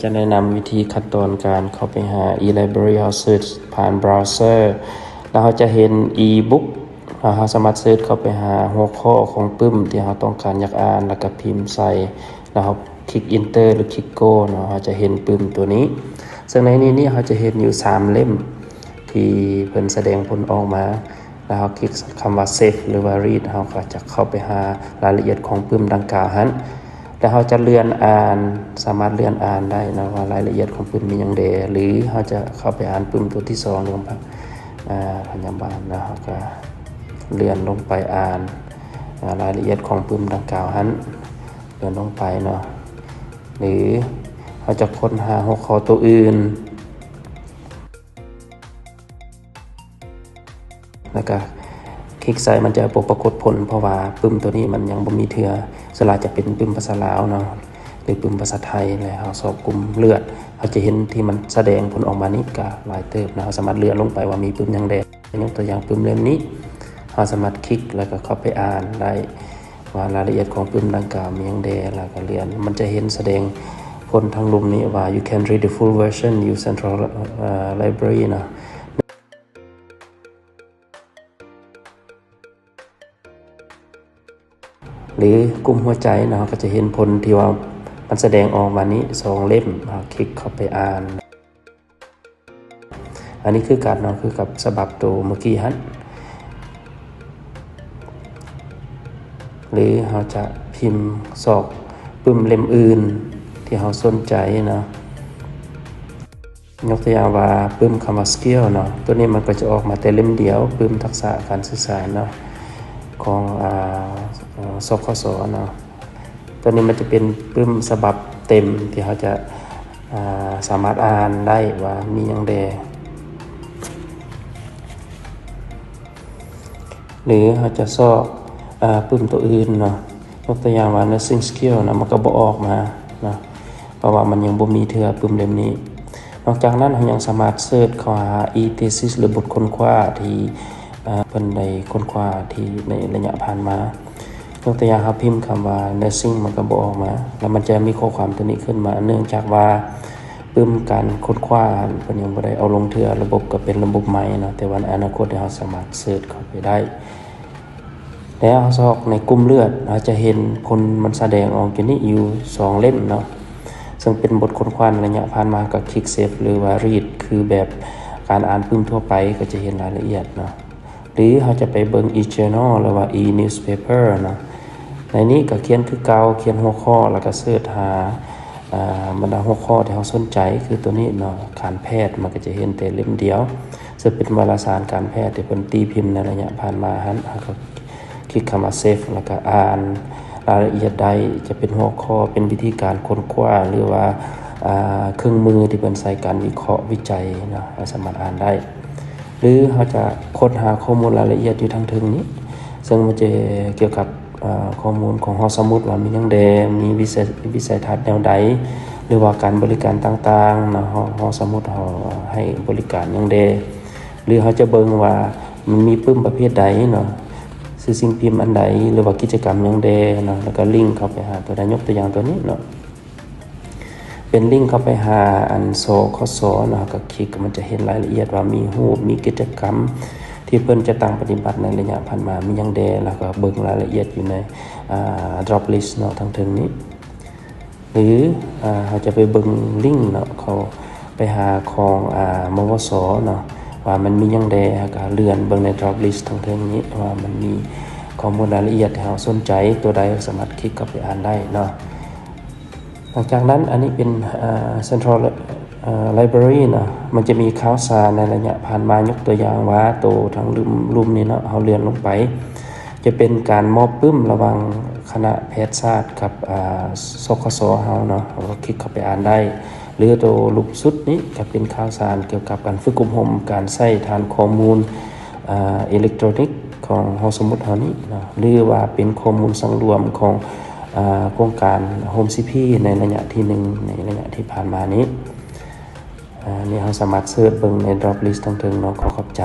ຈະແນະນຳວິທີຂັ້ນຕອນການເຂົ້າໄປຫາ e-library ເຮົາເສີດຜ່ານ browser ແລ້ວເຮົາຈະເຫັນ e-book ແລ້ວເຮົາສາມາດເສີດເຂົ້າໄປຫາຫົວຂໍ້ຂອງປຶ້ມທີ່ເຮົາຕ້ອງການຢາກອ່ານ ແລ້ວກໍພິມໃສ່ ແລ້ວເຮົາຄລິກ enter ຫຼື ຄລິກ go ເນາະ ເຮົາຈະເຫັນປຶ້ມຕົວນີ້. ເຊິ່ງໃນນີ້ນີ້ເຮົາຈະເຫັນຢູ່ສາມເຫຼັ້ມ ທີ່ເພິ່ນສະແດງຜົນອອກມາ ແລ້ວເຮົາຄລິກຄຳວ່າ save ຫຼືວ່າ read ເຮົາກໍຈະເຂົ້າໄປຫາລາຍລະອຽດຂອງປຶ້ມດັ່ງກ່າວຫັ້ນ ແລ້ວເຮົາຈະເລື່ອນອ່ານ ສາມາດເລື່ອນອ່ານໄດ້ເນາະວ່າລາຍລະອຽດຂອງປຶ້ມມີຫຍັງແດ່ ຫຼືເຮົາຈະເຂົ້າໄປອ່ານປຶ້ມຕົວທີສອງ ຫຼື ອາ ພະຍາບານ ແລ້ວເຮົາກໍເລື່ອນລົງໄປອ່ານ ອາ ລາຍລະອຽດຂອງປຶ້ມດັ່ງກ່າວຫັ້ນ ເລື່ອນລົງໄປເນາະ ຫຼືເຮົາຈະຄົ້ນຫາຫົວຂໍ້ຕົວອື່ນ ແລ້ວກະຄລິກໃສ່ ມັນຈະບໍ່ປາກົດຜົນ ເພາະວ່າປຶ້ມຕົວນີ້ມັນຍັງບໍ່ມີເທື່ອ ສ່ວນຫຼາຍຈະເປັນປຶ້ມພາສາລາວເນາະ ຫຼືປຶ້ມພາສາໄທ ແລະເຮົາຊອກປຸ່ມເລືອກ ເຮົາຈະເຫັນທີ່ມັນສະແດງຜົນອອກມານີ້ກະຫຼາຍເຕີບນະ. ເຮົາສາມາດເລືອກລົງໄປວ່າມີປຶ້ມຫຍັງແດ່ ຍົກຕົວຢ່າງປຶ້ມເຫຼັ້ມນີ້ ເຮົາສາມາດຄລິກແລ້ວກໍເຂົ້າໄປອ່ານໄດ້ ວ່າລາຍລະອຽດຂອງປຶ້ມດັ່ງກ່າວມີຫຍັງແດ່ ແລ້ວກໍເລື່ອນ ມັນຈະເຫັນສະແດງຜົນທາງລຸ່ມນີ້ວ່າ you can read the full version, use central, ເອີ library ເນາະ ຫຼືກຸ່ມຫົວໃຈເນາະ ເຮົາກໍຈະເຫັນຜົນທີ່ວ່າມັນສະແດງອອກມານີ້ສອງເຫຼັ້ມ ເຮົາຄລິກເຂົ້າໄປອ່ານ. ອັນນີ້ຄືກັນເນາະ ຄືກັບສະບັບໂຕເມື່ອກີ້ຫັ້ນ ຫຼືເຮົາຈະພິມຊອກປຶ້ມເຫຼັ້ມອື່ນທີ່ເຮົາສົນໃຈເນາະ. ຍົກຕົວຢ່າງວ່າປຶ້ມຄຳວ່າ skill ເນາະ ຕົວນີ້ມັນກໍຈະອອກມາແຕ່ເຫຼັ້ມດຽວ ປຶ້ມທັກສະການສື່ສານເນາະ ຂອງ ອາ ສຄສ ເນາະ. ຕົວນີ້ມັນຈະເປັນປຶ້ມສະບັບເຕັມທີ່ເຮົາຈະ ອາ ສາມາດອ່ານໄດ້ວ່າມີຫຍັງແດ່ ຫຼືເຮົາຈະຊອກ ອາ ປຶ້ມຕົວອື່ນເນາະ ຍົກຕົວຢ່າງວ່າ nursing skill ນະ ມັນກໍບໍ່ອອກມາເນາະ ເພາະວ່າມັນຍັງບໍ່ມີເທື່ອປຶ້ມເຫຼັ້ມນີ້. ນອກຈາກນັ້ນ ເຮົາຍັງສາມາດເສີດເຂົ້າຫາ e-thesis ຫຼືບົດຄົ້ນຄວ້າທີ່ ອາ ເພິ່ນໄດ້ຄົ້ນຄວ້າທີ່ໃນໄລຍະຜ່ານມາ. ຍົກຕົວຢ່າງ ເຮົາພິມຄຳວ່າ nursing ມັນກໍບໍ່ອອກມາ ແລ້ວມັນຈະມີຂໍ້ຄວາມຕົວນີ້ຂຶ້ນມາ ເນື່ອງຈາກວ່າ ປຶ້ມການຄົ້ນຄວ້າຫັ້ນ ເພິ່ນຍັງບໍ່ໄດ້ເອົາລົງເທື່ອ ລະບົບກໍເປັນລະບົບໃໝ່ເນາະ ແຕ່ວ່າໃນອະນາຄົດເຮົາສາມາດເສີດເຂົ້າໄປໄດ້. ແລ້ວເຮົາຊອກໃນກຸ່ມເລືອກ ເຮົາຈະເຫັນຜົນມັນສະແດງອອກຢູ່ນີ້ຢູ່ສອງເຫຼັ້ມເນາະ ເຊິ່ງເປັນບົດຄົ້ນຄວ້າໃນໄລຍະຜ່ານມາ ກໍຄລິກ save ຫຼືວ່າ read ຄືແບບການອ່ານປຶ້ມທົ່ວໄປ ກໍຈະເຫັນລາຍລະອຽດເນາະ. ຫຼືເຮົາຈະໄປເບິ່ງ e-journal ຫຼືວ່າ e-newspaper ເນາະ ໃນນີ້ກໍຂຽນຄືເກົ່າ ຂຽນຫົວຂໍ້ ແລ້ວກໍເສີດຫາ ອາ ບັນດາຫົວຂໍ້ທີ່ເຮົາສົນໃຈ ຄືຕົວນີ້ເນາະ ການແພດ ມັນກໍຈະເຫັນແຕ່ເຫຼັ້ມດຽວ ເຊິ່ງເປັນວາລະສານການແພດທີ່ເພິ່ນຕີພິມໃນໄລຍະຜ່ານມາຫັ້ນ ເຮົາກໍຄລິກຄຳວ່າ save ແລ້ວກໍອ່ານລາຍລະອຽດໄດ້ ຈະເປັນຫົວຂໍ້ ເປັນວິທີການຄົ້ນຄວ້າ ຫຼືວ່າ ອາ ເຄື່ອງມືທີ່ເພິ່ນໃຊ້ການວິເຄາະວິໄຈເນາະ ເຮົາສາມາດອ່ານໄດ້. ຫຼືເຮົາຈະຄົ້ນຫາຂໍ້ມູນລາຍລະອຽດຢູ່ທາງເທິງນີ້ ເຊິ່ງມັນຈະກ່ຽວກັບ ເອີ ຂໍ້ມູນຂອງຫໍສະໝຸດວ່າມີຫຍັງແດ່ ມີວິໄສ ວິໄສທັດແນວໃດ ຫຼືວ່າການບໍລິການຕ່າງໆເນາະ ຫໍ ຫໍສະໝຸດເຮົາໃຫ້ບໍລິການຫຍັງແດ່ ຫຼືເຮົາຈະເບິ່ງວ່າມັນມີປຶ້ມປະເພດໃດເນາະ ຊື່ສິ່ງພິມອັນໃດ ຫຼືວ່າກິດຈະກຳຫຍັງແດ່ເນາະ ແລ້ວກໍລິ້ງເຂົ້າໄປຫາຕົວໃດ ຍົກຕົວຢ່າງຕົວນີ້ເນາະ. ເປັນລິ້ງເຂົ້າໄປຫາອັນ ສຄສ ເນາະ ເຮົາກໍຄລິກ ມັນຈະເຫັນລາຍລະອຽດວ່າມີຮູບ ມີກິດຈະກຳທີ່ເພິ່ນຈັດຕັ້ງປະຕິບັດໃນໄລຍະຜ່ານມາມີຫຍັງແດ່ ແລ້ວກໍເບິ່ງລາຍລະອຽດຢູ່ໃນ ອາ drop list ເນາະ ທາງເທິງນີ້ ຫຼື ອາ ເຮົາຈະໄປເບິ່ງລິ້ງເນາະ ເຂົ້າໄປຫາຂອງ ອາ ມວສ ເນາະ ວ່າມັນມີຫຍັງແດ່ ເຮົາກໍເລື່ອນເບິ່ງໃນ drop list ທາງເທິງນີ້ ວ່າມັນມີຂໍ້ມູນລາຍລະອຽດທີ່ເຮົາສົນໃຈຕົວໃດ ເຮົາສາມາດຄລິກເຂົ້າໄປອ່ານໄດ້ເນາະ. ຫຼັງຈາກນັ້ນ ອັນນີ້ເປັນ ເອີ Central ເອີ Library ເນາະ ມັນຈະມີຂ່າວສານໃນໄລຍະຜ່ານມາ ຍົກຕົວຢ່າງວ່າໂຕທາງລຸ່ມ ລຸ່ມນີ້ເນາະ ເຮົາເລື່ອນລົງໄປ ຈະເປັນການມອບປຶ້ມລະຫວ່າງຄະນະແພດສາດກັບ ອາ ສຄສ ເຮົາເນາະ ເຮົາກໍຄລິກເຂົ້າໄປອ່ານໄດ້ ຫຼືໂຕລຸ່ມສຸດນີ້ກໍເປັນຂ່າວສານກ່ຽວກັບການຝຶກອົບຮົມການໃຊ້ຖານຂໍ້ມູນ ອາ ອີເລັກໂຕຣນິກຂອງຫໍສະໝຸດເຮົານີ້ເນາະ ຫຼືວ່າເປັນຂໍ້ມູນສັງລວມຂອງ ອາ ໂຄງການ Home ຊີ ພີ ໃນໄລຍະທີໜຶ່ງ ໃນໄລຍະທີ່ຜ່ານມານີ້. ອາ ນີ້ເຮົາສາມາດເສີດເບິ່ງໃນ drop list ທາງເທິງເນາະ. ຂໍຂອບໃຈ.